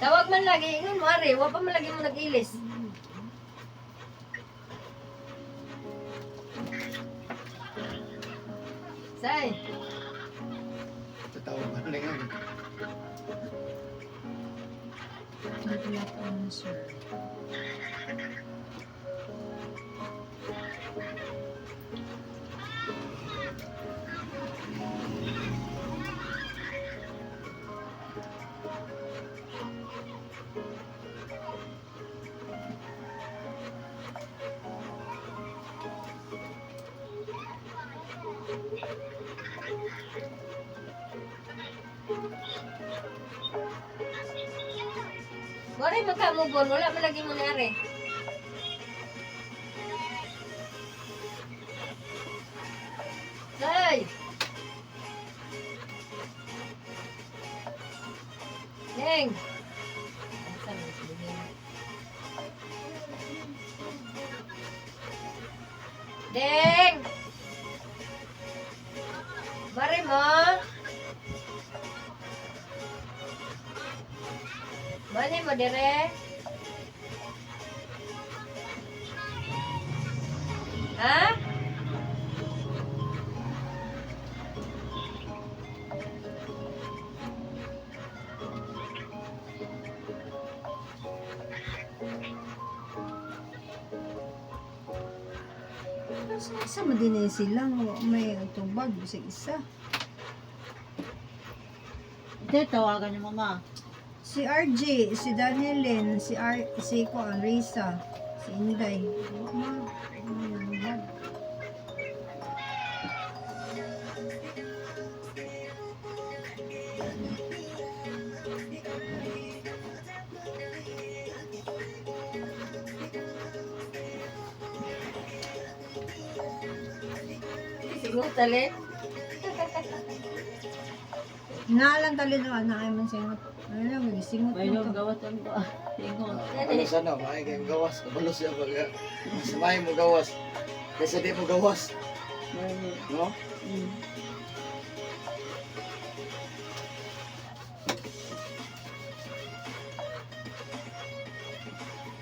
Tawag man lagi, ingon mo are, wa pa man lagi mo nag-ilis. Say, Tatawag ka na lang. Naglat ang siya. wala magkamugon, wala man lagi mo ni are. Say! Neng! Asa man si Deng? Deng! Mare mo? Mali mo dire? Ha? Sa mo din eh sila nga may tubag bisag isa. Hindi, tawagan niyo mama. Si RJ, si Danielin, si R, si Kuan Risa, si Inday. Wa ma may nabag. Siguro talin. Naalang tali na anak ay man singot. Ano lang gisingot May mo loob to. gawatan ko. Ingon. Ano sana, maay kayong gawas. Kabalo siya baga. Mas maay mo gawas. Kaysa di mo gawas. No?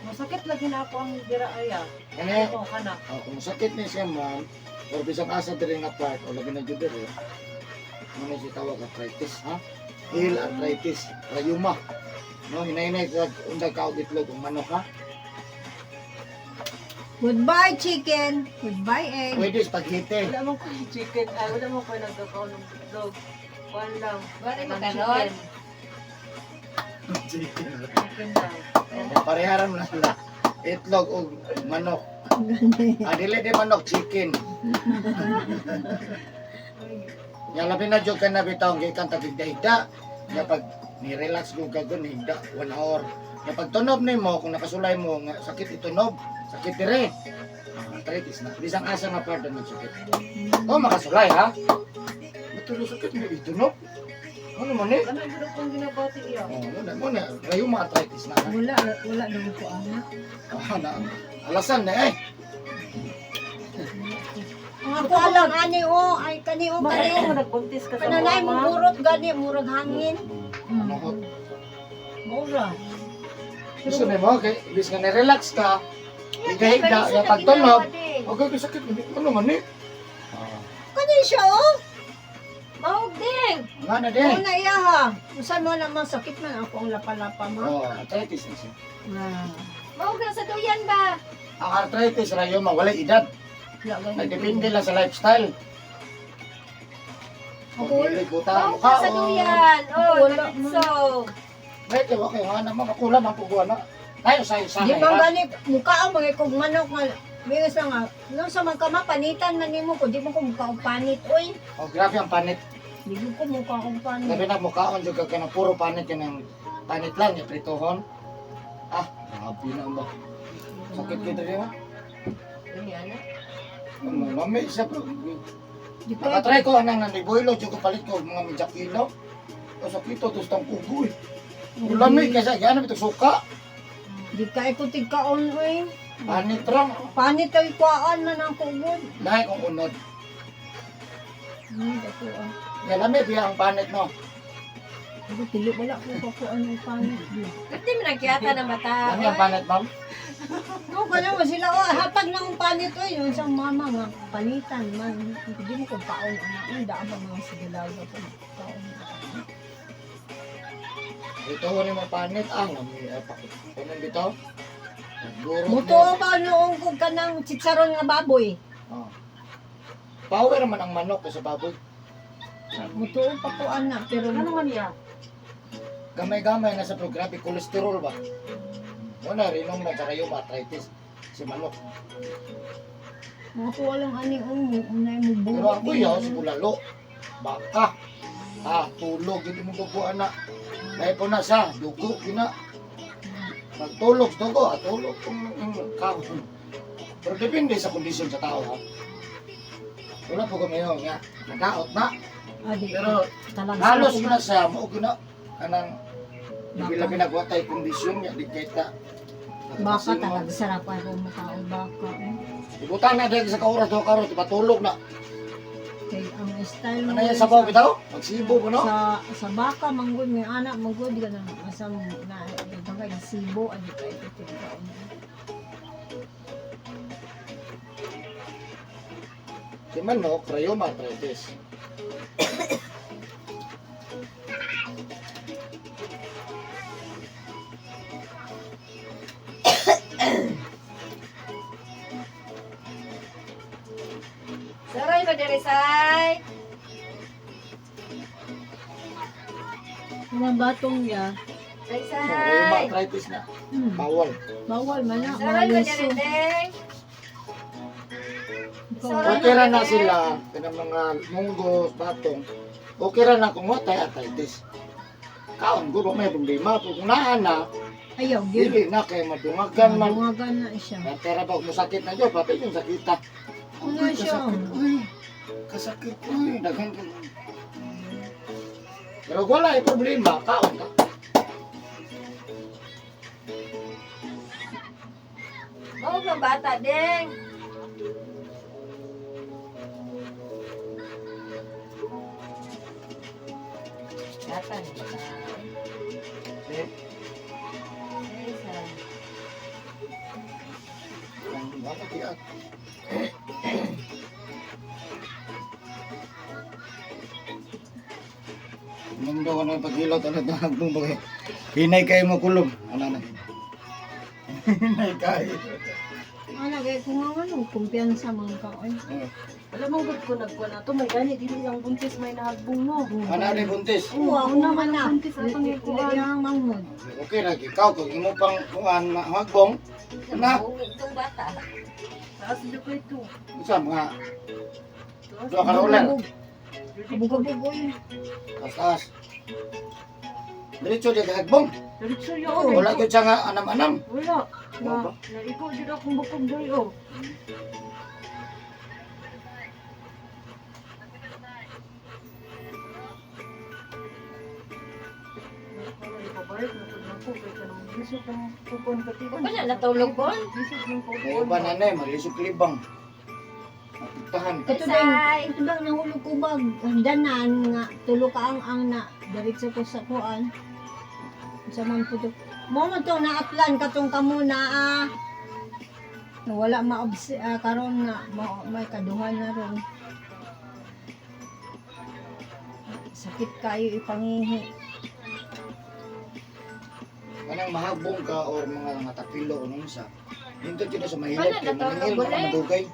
Masakit lagi na ako ang dira ay ah. Kani, Ako kana. oh, kung sakit ni siya ma'am, or bisang asa diri nga part, o labi na jud diri, ano siya tawag arthritis, ha? Heel arthritis, rayuma. No, hinay-hinay sa undag ka og itlog og manok ha. Goodbye chicken. Goodbye egg. Pwede spaghetti. Wala man ko yung chicken. Ay, wala man ko nagkakaon ng itlog. Kuan lang. Wala mo Ng karon. chicken. Chicken lang. Oh, pareharan mo na sila. Itlog og manok. Ah, dili di manok, chicken. Nya labi na jud ka na bitaw gikan tag higda. Nya pag ni-relax gud ka gun higda 1 hour. Nya pag tunob nimo kung nakasulay mo nga sakit itunob, sakit dire. Ah, arthritis na. Bisang asa nga part na sakit. Oh, makasulay ha. Matulo sakit mo itunob. Ano man eh? Ano ang kong ginabati iya? Oh, mo na mo na rayuma arthritis na. Ha? Wala wala daw ko anak. Ah, na. Alasan na eh. Ang ako lang ani o ay kani o kani Bakit o. mo nagbuntis ka sa Kananay mo mama? burot gani murag hangin. Ano ko? Maura. Gusto nimo kay ibis nga ni-relax ka. Higda-higda ya pagtunob. Okay, kay sakit ano man ni? Ah, Kani siya oh. Mahog ding. nga na Mo din. na iya ha. Usa mo naman sakit man ako ang lapa-lapa ma. Oh, arthritis na siya. Ah. Mahog na sa duyan ba? Ang arthritis rayuma walay edad. Wala gani. Nagdepende lang sa lifestyle. Ako Dili buta Mahog na sa mukha. duyan. Oh, Wala so. May kay okay nga na mga kulam ang puguan na. Tayo sa isa. Di man gani mukha ang mga kog manok nga may isa nga no sa mga kama panitan man nimo ko di mo ko mukha og panit oy. Oh, grabe ang panit. Di ko mukha og panit. Labi na mukhaon jud ka kanang puro panit kanang panit lang ya pritohon. Ah, grabe na ba. Sakit kita di ba? Ini ana. Ano, lami siya bro. Di ko Nakatry ko anang naniboylo, jud ko palit ko mga medya kilo. O sakit to tong kugo eh. Lami kasi gana ito suka. Di kay ko tigkaon oy. Panit ra. Panit ay kuaan man ang kugod. Lahi kong unod. Dako ah. Ya lami biya ang panit no. Ako, dili, wala ko pa ko anong panit. Pwede mo nagkiyata ng bata. Ano yung panat, ma'am? No, kaya mo sila, oh, hatag na ang panit, oy. Yung isang mama nga, panitan man. Hindi mo kung paon, anak. Ang daan pa mga sigalaga ko. Paon. Ito ni mo panit ang may pakit. Kunin bitaw. Nagburot Muto pa noong kung kanang chicharon nga baboy. Oh. Power man ang manok sa baboy. Muto pa ko anak, pero Ano nga niya? Gamay-gamay na sa programi kolesterol ba. Muna rinong nagkarayo arthritis si manok. mga ko walang ani umo, unay mo buo. Pero ako yaw si bulalo. Baka. Ah, tulog hindi mo dugo ana. May po na sa dugo gina. Pagtulog sa dugo, ah, tulog kung kaon. Pero depende sa kondisyon sa tao ha. Wala po kami yun nga. Nadaot na. Ah, di, Pero talaga. halos na siya mo gina kanang labi labi nagwatay kondisyon nga di kay ta. Baka talaga sarap ako mukhaon baka. Eh. Ibutan na dahil sa kauras do karon patulog na. Kay ang style Ano yan sabaw bitaw? Magsibo mo no? Sa baka manggod may anak manggod ka na asa mo na ito kay sibo ani kay ito kaon. Si manok, rheuma arthritis. Saray ba diri say? Mga batong ya. Say So, rheuma say. arthritis na. Hmm. Bawal. Bawal man na mga Saray ba liso. diri ding? Saray Okay ra ba na diri? sila kanang mga munggos, batong. Okay ra na kung watay arthritis. Kaon guro may problema pero kung naa na, Ayaw gyud. dili na kay madungagan man. Madungagan na siya. Pero pag musakit na jud, pati yung sakita. Ano Uy, siya? kasakit, uy. Kasakit, uy. Daghan ka. Pero wala ay problema, kaon ka. Mahog ng bata ding. Bata ni bata. Eh, Say say. ang wala tiyak. Mundo ko na paghilot, ano ito, nagbumbo kayo. Hinay kayo mo kulom. Ano na? Hinay kayo. Ana kay kung nga ano, kumpiyansa man ka oy. Alam mo ba't ko nagkuha na to? May gani, dili ang buntis may nahagbong no. Ano na buntis? Oo, ako naman na. Buntis atong ikuan. Yang manghod. Okay ra, ikaw, kung imo pang kuan na hagbong, na, Bungi itong bata. Taas na ko ito. isa mga duha ka roller. Kabugabug oy. Taas, taas. Diretso di ka hagbong. Diretso Oo. yun. Wala gyud siya nga anam-anam. Wala. Wala ba? Na, naigo dito akong bukog diri oh. Wala natulog bon. May uban na na eh, malisod libang. Napitahan. Kato Say. Ito bang nahulog ko bag danan nga tulo ka ang na diretso ko sa kuan. Sa man po to. Mo man to naatlan katong kamo na ah. Wala ma karon nga may kaduha na ron. Sakit kayo ipangihi. Kanang mahagbong ka or mga nga tapilo o nung sa. Dito dito sa mahilot Wala, kay natulog maningil ko na na eh. madugay.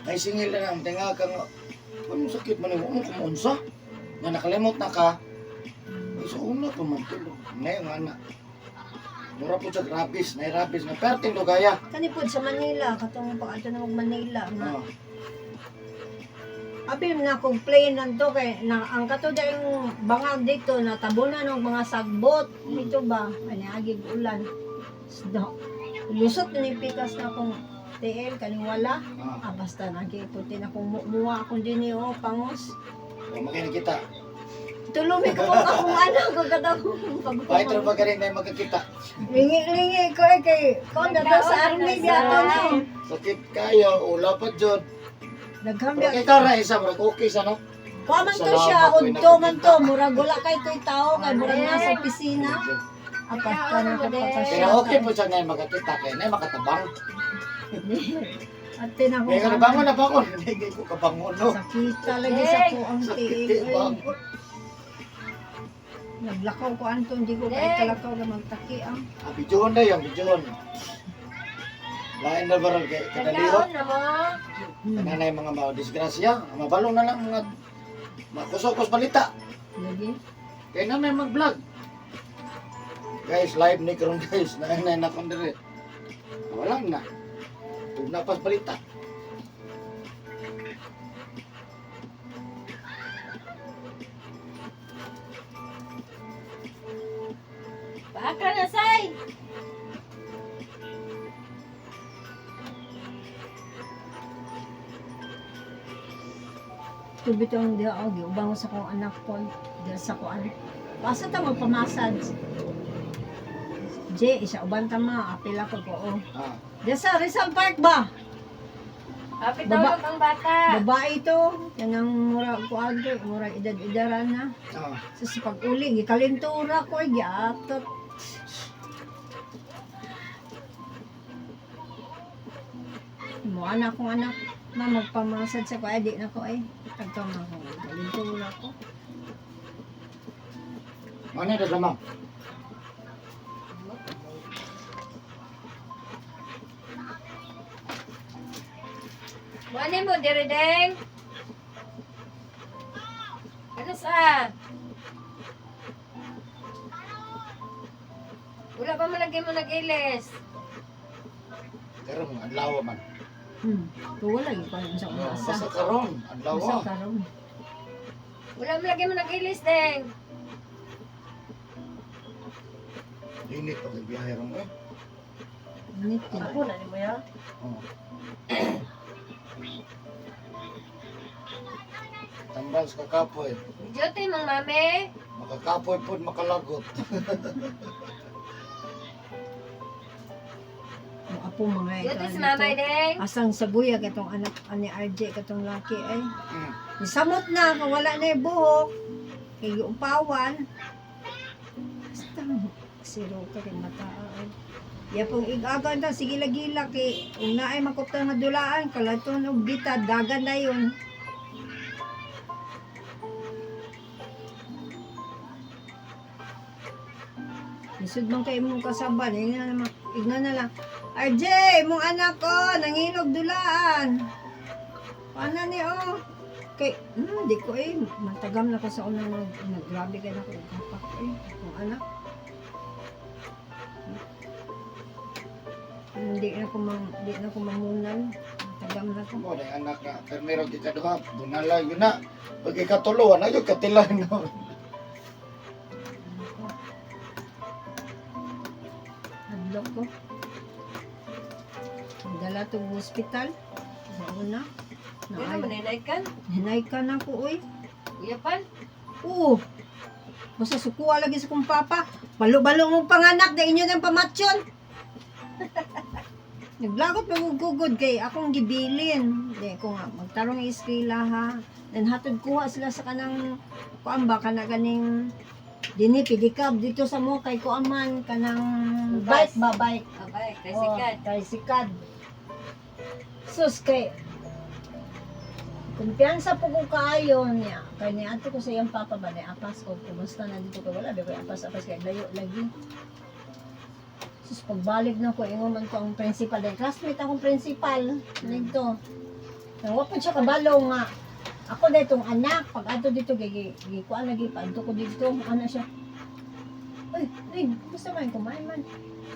Ay singil na ang tinga ka nga. Anong sakit man mo kung unsa? Nga nakalimot na ka. Ay, sa una pa man tulog. Ngayon nga na. Mura po sa rabis, na rabis na perting do gaya. Kani pod sa Manila katong pag-adto na mag Manila nga. Oh. Abi na kong plane nanto kay na ang kato yung bangag dito na tabunan ng mga sagbot dito ba ani agig ulan. No. Lusot na ni pikas na akong TL kaning wala. Ah, Ah, basta nagiputin akong muwa akong dinhi oh pangos. oh, makikita. Tulumi ko mo akong anak ko katong Kahit ra ba ganin na magkakita. Lingi-lingi ko eh kay kon na to sa army di ato na. Sakit kayo, ula pa jud. Daghang Pero kay ka ra isa murag okay sa no. Kuha man to siya, Salamat, uy, udto man to, nakakita. murag wala kay to'y tao, kay murag nasa opisina. Apat ka na kapakasya. Pero okay po siya ngayon magkakita kay na makatabang. Ate na ko. Kaya ka bangon na bangon, hindi ko kabangon no. Sakit talaga sa ko ang Sakit tiil. eh, Ay, bangon. Naglakaw ko anto, hindi ko kay kalakaw na magtaki ang. Ah, videoon na yung videoon. Lain na barang kay kadalihok. Nagkaon na mo. Kananay mga mga disgrasya, mabalo na lang mga makusokos balita. Lagi. Kaya na may mag-vlog. Guys, live ni karon guys, na na na kon dire. Wala na. Ug napas balita. Paaka na, say. Tubit ang diha ako, giubang ko sa akong anak ko, diha sa kuan. Basta ta magpamasad. Jay, isa uban ta ma, apil ako ko. Oh. Ah, Diha sa Rizal Park ba? Happy Baba. tulog ang bata. Babae to, kanang mura kuan to, mura edad-edaran na. ah. Sa pag-uli, gikalintura ko, ay giatot. Mo anak kong anak, ma magpamasad sa ko, ay di na ko ay. Tagtama ko, kalintura ko. Mao na daw ma'am. Buwan mo, dire deng. Ano sa? Wala pa mo lagi mo nag-ilis. Karon adlaw man. To wala gyud ko sa umasa. Basta karon, adlaw. Basta karon. Wala mo lagi mo nag-ilis, deng. Init pag biyahe ron eh. Init yun. Ako na ni mo ya. Oh. Tambal sa kakapoy. Duty mong mami. Makakapoy pod makalagot. Ang apo mga Duty si mamay, deng. Asang saguya katong anak ani RJ katong laki ay. Nisamot na kung wala na yung buhok. Kay giupawan. Basta zero ka kay mata. Ay. Ya pong igaga ta sige lagila kay ug naay makuptan nga dulaan kalaton og gita dagan na yun. Lisod man kay imong kasaban, ingna na igna na lang. RJ, imong anak ko, nangilog dulaan. Paano ni oh? Kay, di ko eh, matagam na ko sa unang mga, naggrabe kay na ko, kapak eh, akong anak. Hindi na ko mamunan. Matagam na ko. Mo na anak na permero gi kaduha, bunala yun na. Pag ikatulo, na yun katila no. Hadlok ko. Dala to hospital. Sa una. Wala mo Na, ninay kan. hinay ka na ko, oy. Uyapan. Oo. Basta sukuha lagi sa kong papa. Balo-balo mong panganak na inyo ng pamatsyon. Naglagot magugugod kay akong gibilin. Di ko nga magtarong eskwela ha. Then hatod kuha sila sa kanang kuan ba kana ganing dinhi pidikab dito sa mo kay kuan man kanang bike ba bike. Abay, tricycle. Oh, tricycle. Sus kay kumpiyansa po ko kaayo niya. Kay niadto ko sa iyang papa ba ni apas ko kumusta na dito kay wala ba kay apas apas kay layo lagi. Sus pagbalik na ko ingon man ko ang principal dahil classmate akong principal nito. Nang wa po siya kabalo nga. Ako na itong anak, pag adto dito, gi gi kuan lagi, paadto ko dito, ana siya. Uy, uy, gusto man kumain man.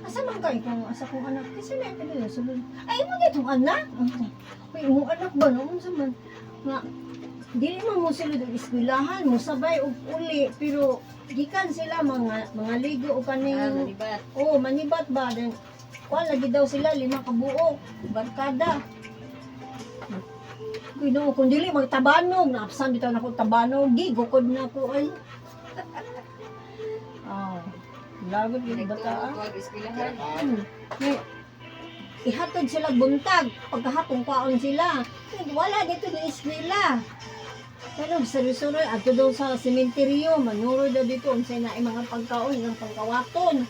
Asa man kay kung asa kong anak? Kasi na ito sulod. Ay mo ditong anak. Uy, mo anak ba no unsa man? Nga dili man mo sulod og eskwelahan, mo sabay og uli pero gikan sila mga mga ligo o Ah, kaning manibat. oh, manibat ba then kuan lagi daw sila lima ka buok barkada. Ginoo kung dili magtabanog, naapsan bitaw na ko tabanog, gigukod na ko ay. Oh, lagot yung bata. ah. Nagtulog ko ang eskwelahan. May, ihatod sila buntag, pagkahapon kwaon sila. Wala dito ni eskwela. Pero seryoso ato daw sa sementeryo, manuro daw dito unsay naay mga pagkaon, ilang pagkawaton.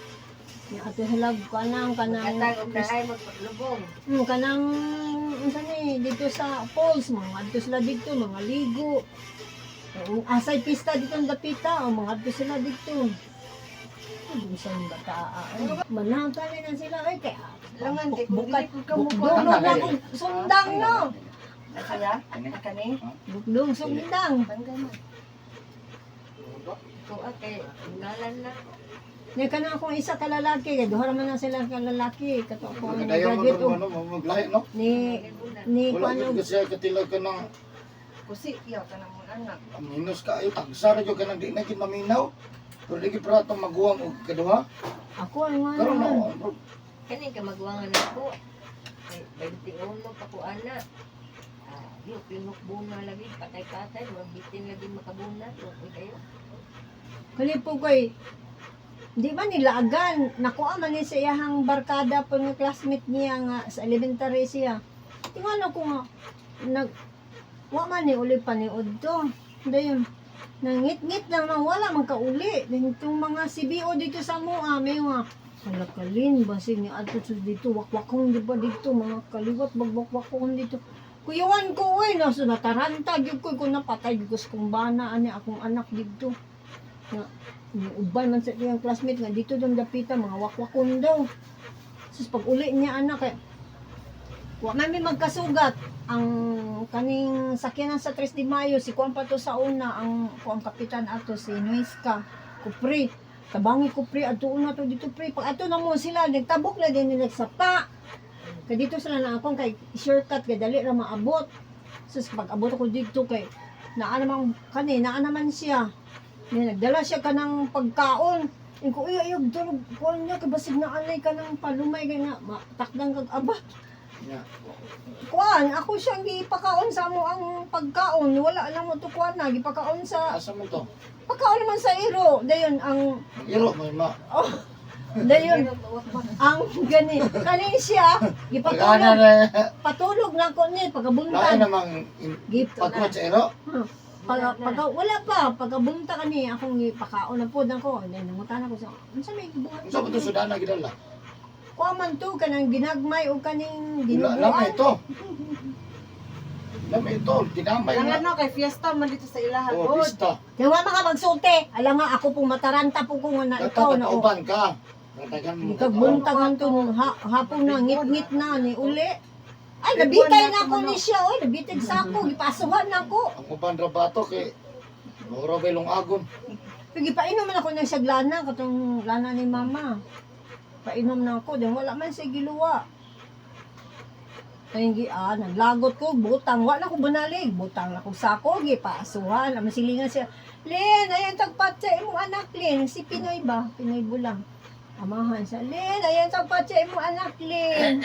Nya ato hilag kanang kanang Katag og naay magpaglubong. Kanang unsa ni dito sa falls, mga adto sila dito, mga ligo. Ang asay pista dito ang dapita, o mga adto sila dito. Ay, unsa ang bata ay. Manangka na sila ay kay Langan kay kung bukat dili pud ka mo bukdong na kung sundang no. Kaya kani. Bukdong sundang. Tanggal man. Ko ate, ngalan na. Nya kana akong isa ka lalaki, kay duha ra man na sila ka lalaki kato ako ang Kadayon mo graduate doon og ano, maglahi no. ni ni Wala kuano jud kasi katilag ka ng Kusi iya ka na mo anak. minus ka ay tagsa ra jud ka nang di na gid maminaw. Pero di gid pra atong maguwang og kaduha. Ako ang nga Karon naman. no, bro, Kani ka magwangan ako. Kay 21 pa ko ana. Ah, di pinok buna lagi patay-patay, magbitin lagi makabuna. Okay kayo. Kali po koy di ba nilaagan nakuha man ni sa iyahang barkada po nga classmate niya nga sa elementary siya. Tingnan ko nga nag wa man ni uli paniud to. Dayon nangit-ngit lang man wala man kauli. Itong mga CBO dito sa mua may mga kalakalin basig ni adto sa dito wakwakong di ba dito mga kaliwat bagwakwakong dito. Kuyawan ko oy naso nataranta gyud ko kung napatay gyud ko sa kumbana ani akong anak dito. Nga uban man sa iyang classmate nga dito dong dapita mga wakwakon daw. Sus pag uli niya anak kay wa man mi magkasugat ang kaning sakyanan sa 3 de Mayo si kuan pa to sa una ang kuang kapitan ato si Nuesca Kupri tabangi Kupri adto una to dito pre pag ato na mo sila nagtabok na din nila sa pa kay dito sila na akong kay shortcut kay dali ra maabot. Sus pag abot ako dito kay naa naman kani naa naman siya. Niya, nagdala siya kanang pagkaon. Inko, uy, ayog, durog, kuan niya, kay basig na anay ka ng palumay, kay nga, matakdang kag aba. Nya. Kuan, ako siyang gipakaon sa amo ang pagkaon. Wala lang mo to kuan na, gipakaon sa, Asa man to? pagkaon naman sa iro. Dayon, ang, Ang iro may ma. oh, dayon, ang gani. Kani siya, Pag-ana gipatulog, na patulog na ko ni, lain pagkabuntan. namang Gip, pagkuha sa iro. Pag, pag, wala pa, pagkabunta kani, akong gipakaon na po ako. Then, nangutan ako sa, unsa may gibuhat? Unsa ba to sudana gidala? Kuha man to, kanang ginagmay o kaning Wala lami dinuguan. ito. Lami ito, tinamay Langan nga. no kay fiesta man dito sa ilaha Oh, god. pista. Kaya wa maka magsulti. Ala nga, ako pong mataranta po ko nga na ikaw na o. Tatauban ka. Tatagan mo. Kagbuntagan to ha, hapon na, ngit-ngit na, ni uli. Ay, nabitay na ako ni siya. Oy, nabitay sa ako. Gipasuhan na ako. Ang uban ra ba to kay Oro ba ilong agon? Gipainom man ako ng siyag lana, katong lana ni mama. Painom na ako, then wala man siya giluwa. Ay, naglagot ko, butang, wala ko banalig, butang na ko sako, gipasuhan, ang silingan siya. Lin, ayan tagpat sa imong anak, Lin, si Pinoy ba? Pinoy bulang. Amahan siya, Lin, ayan tagpat sa imong anak, Lin.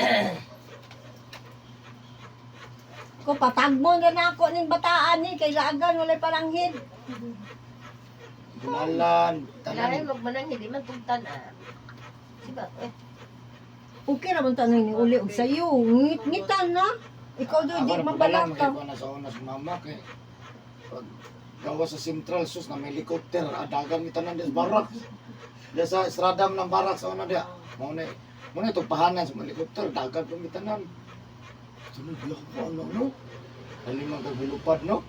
Ko patagmo na nako ning bataan ni kay laagan walay paranghid. Gunalan, Lain tanan. magmanang hindi man tugtan ah. Siba eh. Okay ra man tanay ni uli og sayo. Ngit-ngitan na. Ikaw daw Ako di na mabalak padalang ka. ko na sa una sa mama kay pag gawa sa Central sus na may helicopter adagan mi tanan des barracks. Dia sa estradam ng barracks sa una dia. Mao na itong pahanan sa mga helicopter dagan pa mi tanan. Sunod biya ko ano no. Dali man kag lupad no.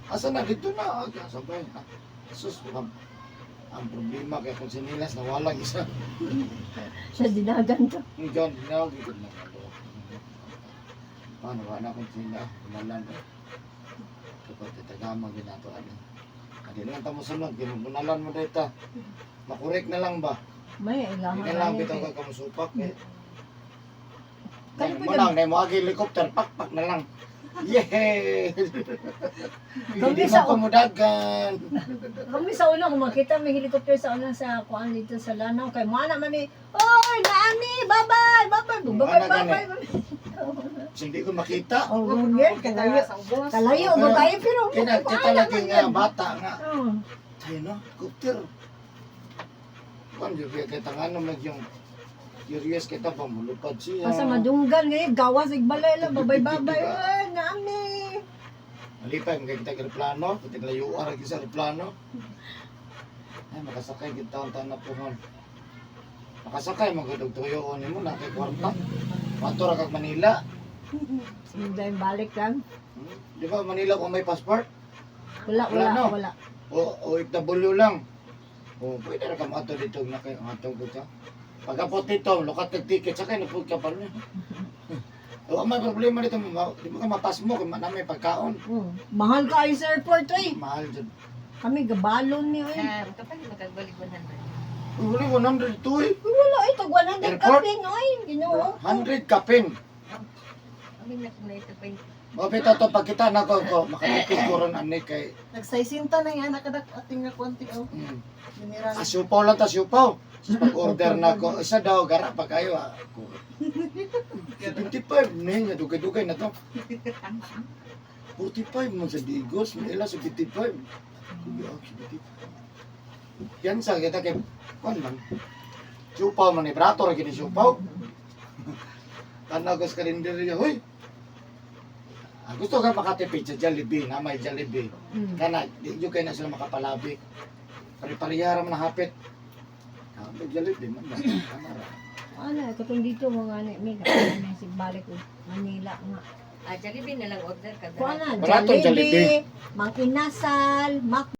Asa na dito na aga sabay. Ah, sus ma'am. Ang problema kay kung sinilas nawala isa. Siya dinagan to. Ang gan ginagi ko na. Paano wala kung sila bunalan. Kapag tatagama ginato ano. Adi lang tamo sunod ginubunalan mo data. Makurek na lang ba? May ilahan. Hindi na lang ani bitaw kay- ka kamusupak eh. Kaya Mo po lang na mo agi helicopter pakpak na lang. Yay! Kami Hindi sa- mo kamudagan. Kami sa una kung makita may helicopter sa una sa kuan dito sa Lanao kay moana man ni. Oy, naami, bye-bye, bye-bye, bye-bye, Moana gani. bye-bye. Hindi ko makita. Oh, yeah, kalayo. Kaya sa ubos. Kalayo ba kayo pero Kaya kita lagi nga bata nga. Oh. Tayo no, helicopter. Kuan jud kay tanganom lang yung curious kita ba mulupad siya. Asa madunggan ngayon gawas igbalay lang babay babay. Oy, naami. Malipay, magkakita ka aeroplano, pati layuan ra gyud sa aeroplano. Ay, makasakay gid taon-taon na puhon. Makasakay magud og tuyo nimo na kay kwarta. Mato ra kag Manila. Dahil balik lang. Di ba Manila kung may passport? Wala, Wala, wala, no? wala. O OFW lang. O pwede ra ka moadto dito na kay ato gud ka. Pagapot dito, lukat kag ticket sakay na pud ka pa niya. O ang may problema dito, di mo ka mapasmo kung na may pagkaon. Mahal ka ay sa airport, oy. Mahal jud. Kami gabalon ni oy. Ah, kapag makagbalik 100. Uy, wala 102 eh. Uy, wala ay tag 100 Airport? kapin oy. Ginoo ko. 100 kapin. Amin na kung na ito pa yung Mapita to pagkita na ko ko makatipid ko ron ani kay Nagsaisinta na yung anak kadak ating nga konti oh. Mineral. Ah, siupaw lang ta siupaw. Sus, pag-order na ko, isa daw gara pa kayo ah. Ko. 75 na yun, dugay-dugay na to. 45 man sa Digos, may ila 75. Kuya, ah, 75. Yan sa kita kay kon man. Siupaw man ni brato ra gini siupaw. Tanaw ko sa karinderya, huy. Ah, gusto ka makatipid sa Jollibee, na may Jollibee. Kana, di yun kayo na sila makapalabi. Pare-parehara man ang hapit. Ah, may Jollibee man na. Tama ra. Ano, katong dito mga ni mi kapin si balik og Manila nga. Ah, Jollibee na lang order ka. Kuan na, Barato ang Jollibee, Mang Inasal, Mac